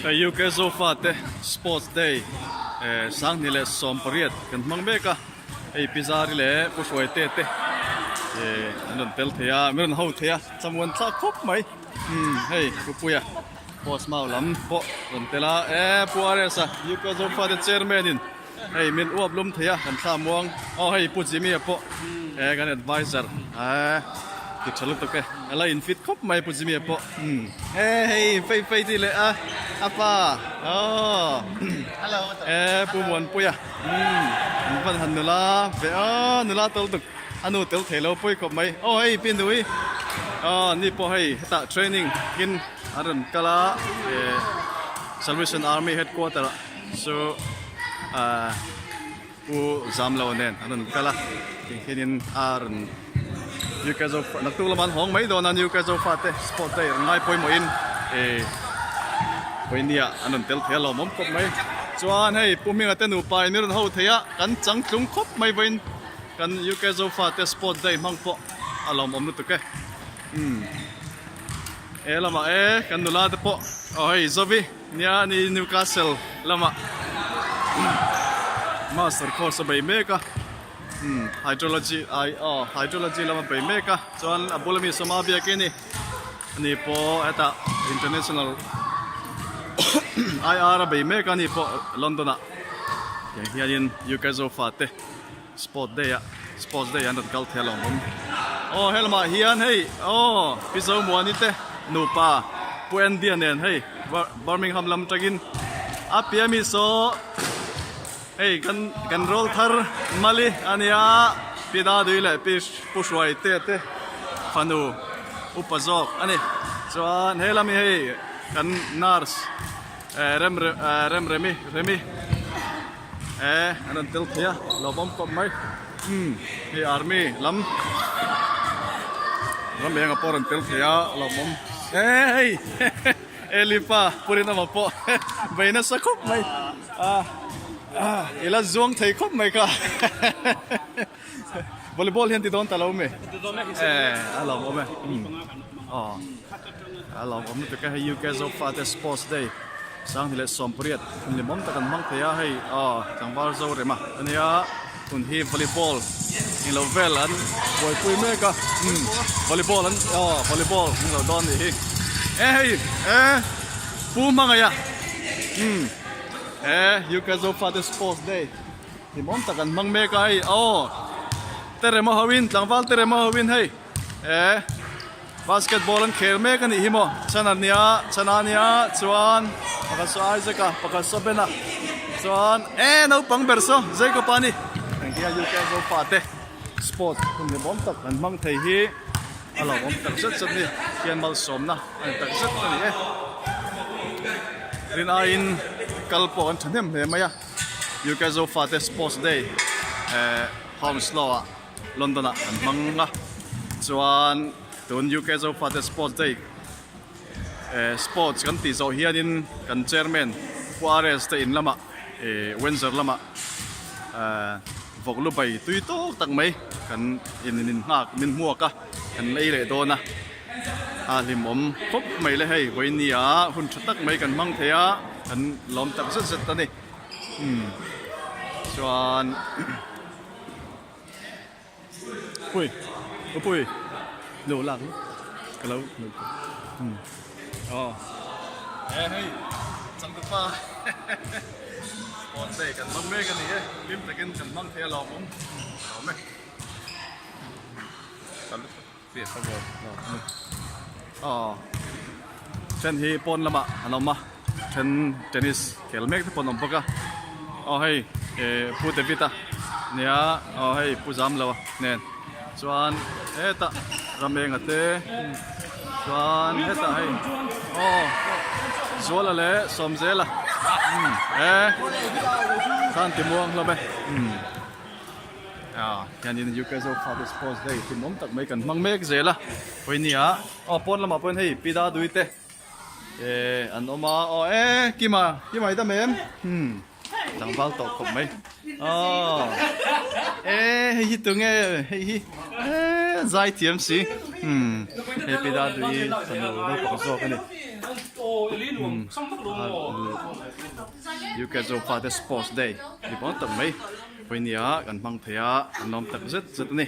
Hei UK Zofa te Sports Day eh Sanghni leh 18 kan hmang mek a, hei Pi Zari leh Pu Hruaite te eh an rawn tel thei a, min rawn ho thei a, chamuan thlak khawp mai. Umm hei Pu Puia Post Mau lam pawh rawn tel a, eh Pu RS a UK Zofa te Chairman in Hei min uap lum thei a kan thla muang aw hei Pu Jimmy a pawh he kan advisor eh ti tha lutuk e a la in fit khawp mai Pu Jimmy a pawh umm e hei fei fei ti leh a a pa aw e Pu Muanpuia umm an van han nula ve aw nula tel tuk a nu tel thei lo pawi khawp mai aw hei Pi Nui aw ni pawh hei hetah training in an rawn kal a eh Salvation Army headquarter ah. Chu ahh pu Zamlo nen an rawn kal a tih hianin a rawn UK Zofa naktuk lamah an hawng mai dawn a UK Zofa te sport day rawn ngai pawimawhin ih vawinia an rawn tel thei a lawmawm khawp mai chuan hei Pu Hminga te nupa in rawn ho thei a kan changtlung khawp mai vawiin kan UK Zofa te sport day hmang pawh a lawmawm lutuk e umm he lamah e kan nula te pawh aw hei Zovi. Nia ni Newcastle lamah master course a bei mek a umm hydrology ai aw hydrology lama bei mek a chuan a bula mi sawma biak in ni ani pawh hetah international IR a bei mek a ni pawh London ah tiang hianin UK zofa te sport day ah sports day an rawn kal thei alawm awm aw helamah hian hei aw Pi Zomuani te nupa Pu Andy-a nen hei Birmingham lam tangin a piah mi saw hei kan kan rawl thar mali ania Pi Dadui leh Pi Pu Hruaite te fanu upa zawk ani chuan helam hi hei kan nurse rem rem remi remi. E an rawn tel thei a lawmawm khawp mai umm hei army lam ram eng ah pawh a rawn tel thei a lawmawm e hei Elipa Purinama pawh bei nasa khawp mai a i la zuang thei khawp mai kha volleyball hian ti dawn ta lo mi e a lawmawm e umm aw a lawmawm lutuk e hei UK Zofa te sports day. Sanghni leh 80 hun limawm tak an hmang thei a, hei aw tlangval zo rem a ania hun hi volleyball englo vel an buaipui mek a umm volleyball an aw volleyball englo dawn nih hi e hei e pu hmangaih a umm e UK Zofate sports day limawm tak an hmang mek a hei aw terema ho in tlangval terema ho in hei e. Basketball an khel mek a nih hi maw? Chhan a nia, chhan a nia chuan pakhat saw Isaac a, pakhat saw Ben a chuan e naupang ber saw Jacob a ni. Engtia UK Zofa te sport hun ni bawm tak an hmang thei hi a lo awm tak zet zet ni. Hian malsawmna a ni tak zet a ni e. Rin aiin kal pawh an thahnem hle mai a, UK Zofa te sports day eh Hounslow ah. London ah an hmang a chuan tun UK Zofate Sports Day eh sports kan tih zawh hianin kan chairman Pu RS te in lamah eh Windsor lamah eh vawk lu bai tui tawk tak mai kan in in nghak min hmuak a kan ei leh dawn a a hlimawm khawp mai le hei vawinia hun tha tak mai kan hmang thei a kan lawm tak zet zet a ni umm chuan. Pui u pui lo lak ka lo um aw e hei changtupa sport day kan hmang mek a ni e hlim takin kan hmang thei a lawmawm lawm e aw then hi pawn lamah an awm a then tennis khel mek te pawh an awm bawk a aw hei eh pu David a nia aw hei pu Zamlo a nen chuan hetah Ramenga te chuan hetah hei aw Zuala leh Sawmzela umm e khan ti muang hlawm e umm. Ah hianin UK Zofa te sports day hlimawm tak mai kan hmang mek zel a hawinia aw pawn lamah pawhin hei pi Dadui te eh an awm a aw e Kima Kima i dam em hmm tlangval tawh khawp mai aw e hei hi tunge hei hi e. zai thiam si umm hei pi Daduhi fanu naupang zawk a ni umm UK Zofa te sports day ni pawn tak mai vawinia kan hmang thei a an lawm tak zet zet a ni.